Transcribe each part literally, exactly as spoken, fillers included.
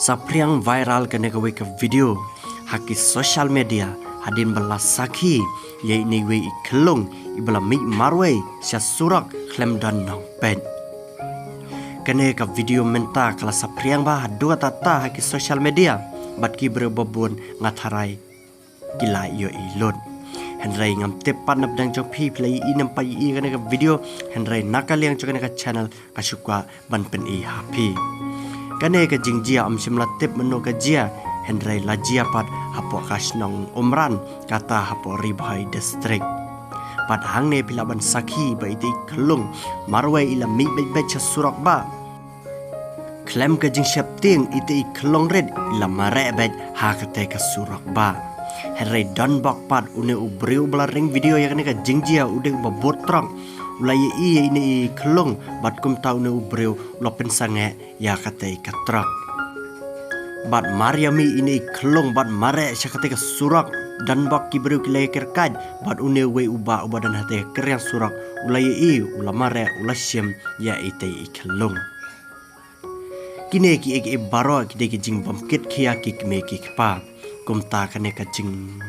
Saphriang viral kane kawei ka video ha ki social media hadien ba la sakhi ïa ine iwei i khyllung iba la mih marwei sha surok khlem don nongpeit. Kane ka video mynta ka la saphriang bha haduh katta ha ki social media bad ki briew babun nga tharai ki la ïohi lut. Hynrei ngam tip pat na pdeng jong phi phi la ïohi ne ym pat ïohi kane ka video, hynrei na ka liang jong kane ka channel nga shu kwah ban pyni ha phi. Kane ka jingjia ym shym la tip mynno ka jia, hynrei la jia pat hapoh ka shnong Umran, kata hapoh Ri Bhoi District. Pat hangne phi lah ban sakhi ba ite i khyllung marwei i la mih beit beit sha surok ba khlem ka jingsheptieng ite i khyllung rit i la mareh beit ha kata ka surok ba. Hynrei don bok pat une u briew ba la ring video ïa kane ka jingjia u dei uba bud trok. U la ïohi ïa ine i khyllung bad kumta une u briew u la pynsangeh ïa kata ka trok. Bad mar ïa mih ine i khyllung bad mareh sha kata ka surok, don bok ki briew ki la ïa kyrkhat bad une uwei u bah uba don hata ka kyrïang surok u la ïohi u la mareh u la shim ïa ite i khyllung. Kine kiei kiei baroh ki dei ki jingbymkit khia ki kmie ki kpa. Kumta kane ka jing,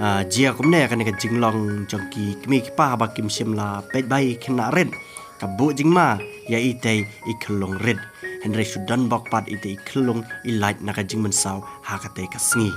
ah, jia kumne kane ka jinglong jong ki kmie ki kpa haba kim shym la peit bha ïa ki khynnah rit ka buh jingma ïa ite i khyllung rit. Hynrei shu don bok pat ite i khyllung i lait na ka jingmynsaw ha kata ka sngi.